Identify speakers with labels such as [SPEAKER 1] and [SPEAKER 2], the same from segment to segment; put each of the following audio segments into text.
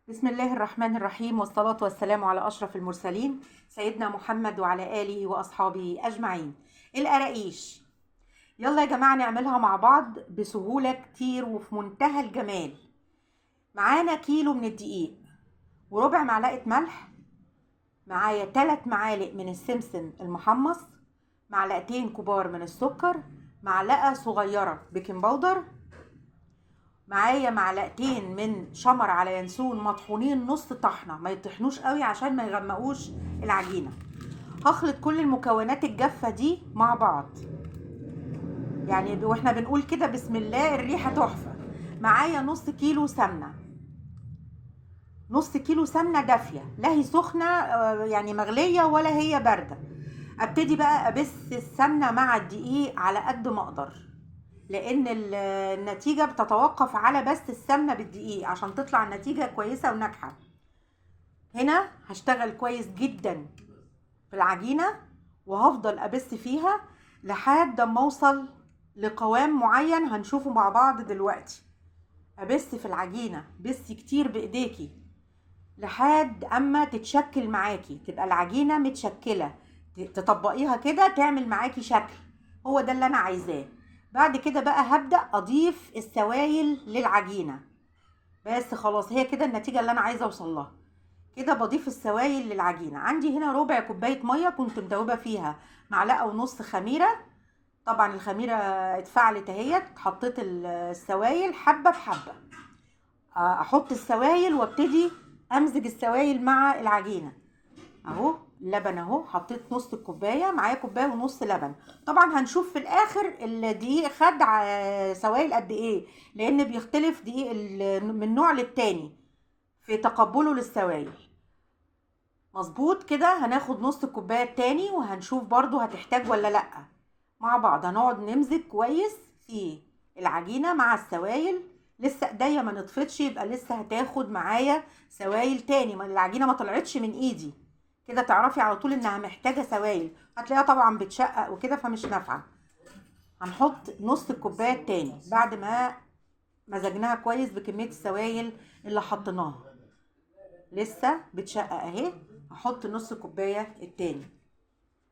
[SPEAKER 1] بسم الله الرحمن الرحيم، والصلاة والسلام على أشرف المرسلين سيدنا محمد وعلى آله وأصحابه أجمعين. القراقيش يلا يا جماعة نعملها مع بعض بسهولة كتير وفي منتهى الجمال. معانا كيلو من الدقيق وربع معلقة ملح، معايا 3 معالق من السمسم المحمص، معلقتين كبار من السكر، معلقة صغيرة baking powder، معايا معلقتين من شمر على ينسون مطحونين نص طحنة، ما يطحنوش قوي عشان ما يغمقوش العجينة. هخلط كل المكونات الجافة دي مع بعض، يعني واحنا بنقول كده بسم الله الريحة تحفة. معايا نص كيلو سمنة، نص كيلو سمنة دافية، لا هي سخنة يعني مغلية ولا هي باردة. ابتدي بقى ابس السمنة مع الدقيق على قد ما اقدر، لان النتيجة بتتوقف على بس السمنة بالدقيق عشان تطلع النتيجة كويسة وناجحة. هنا هشتغل كويس جدا في العجينة وهفضل ابس فيها لحد ما اوصل لقوام معين هنشوفه مع بعض دلوقتي. ابس في العجينة بس كتير بايديكي لحد اما تتشكل معاكي، تبقى العجينة متشكلة، تطبقيها كده تعمل معاكي شكل. هو ده اللي انا عايزاه. بعد كده بقى هبدأ اضيف السوائل للعجينة، بس خلاص هي كده النتيجة اللي انا عايزة اوصل لها. كده بضيف السوائل للعجينة. عندي هنا ربع كوباية مية كنت مدوبة فيها معلقة ونص خميرة، طبعا الخميرة اتفعلت اهيت. حطيت السوائل حبة بحبة، احط السوائل وابتدي امزج السوائل مع العجينة. اهو اللبن اهو، حطيت نص الكوباية، معايا كوباية ونص لبن. طبعا هنشوف في الاخر الدقيق خد سوائل قد ايه، لان بيختلف دقيق من نوع للتاني في تقبله للسوائل. مظبوط كده. هناخد نص الكوباية التاني وهنشوف برضو هتحتاج ولا لا. مع بعض هنقعد نمزج كويس في العجينة مع السوائل. لسه ايديا ما نطفتش، يبقى لسه هتاخد معايا سوائل تاني، ما العجينة ما طلعتش من ايدي. كده تعرفي على طول انها محتاجه سوائل، هتلاقيها طبعا بتشقق وكده فمش نافعة. هنحط نص الكوباية التاني بعد ما مزجناها كويس بكمية السوائل اللي حطيناها. لسه بتشقق اهي، هحط نص كوباية التاني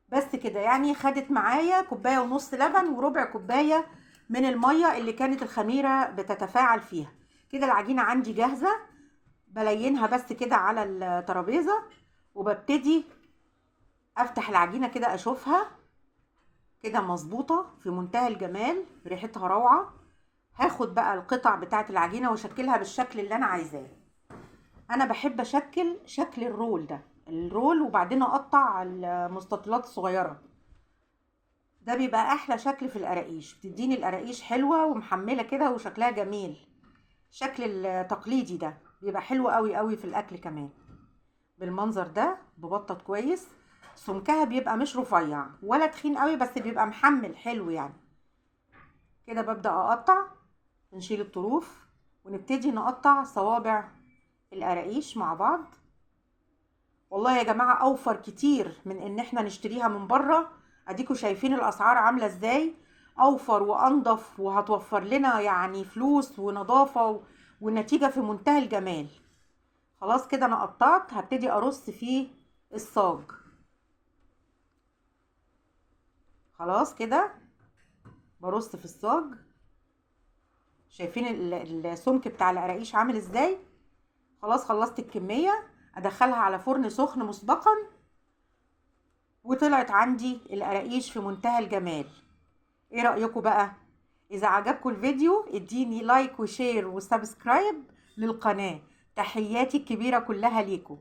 [SPEAKER 1] بس كده. يعني خدت معايا كوباية ونص لبن وربع كوباية من المية اللي كانت الخميره بتتفاعل فيها. كده العجينة عندي جاهزة، بلينها بس كده على الترابيزة وببتدي افتح العجينة كده اشوفها كده مظبوطة في منتهى الجمال، ريحتها روعه. هاخد بقى القطع بتاعه العجينة واشكلها بالشكل اللي انا عايزاه. انا بحب اشكل شكل ال roll ده، ال roll، وبعدين اقطع المستطيلات الصغيرة. ده بيبقى احلى شكل في القراقيش، بتديني القراقيش حلوة ومحمله كده وشكلها جميل. الشكل التقليدي ده بيبقى حلو قوي قوي في الاكل كمان. بالمنظر ده ببطط كويس، سمكها بيبقى مش رفيع ولا تخين قوي، بس بيبقى محمل حلو يعني. كده ببدأ اقطع، نشيل الطروف ونبتدي نقطع صوابع القراقيش مع بعض. والله يا جماعة اوفر كتير من ان احنا نشتريها من بره، اديكوا شايفين الاسعار عاملة ازاي. اوفر وانضف وهتوفر لنا يعني فلوس ونظافة والنتيجة في منتهى الجمال. خلاص كده انا قطعت، هبتدي ارص فيه الصاج. خلاص كده برص في الصاج. شايفين السمك بتاع القراقيش عامل ازاي؟ خلاص خلصت الكمية، ادخلها على فرن سخن مسبقا، وطلعت عندي القراقيش في منتهى الجمال. ايه رأيكم بقى؟ اذا عجبكم الفيديو اديني like و share و subscribe للقناة. تحياتي الكبيرة كلها ليكم.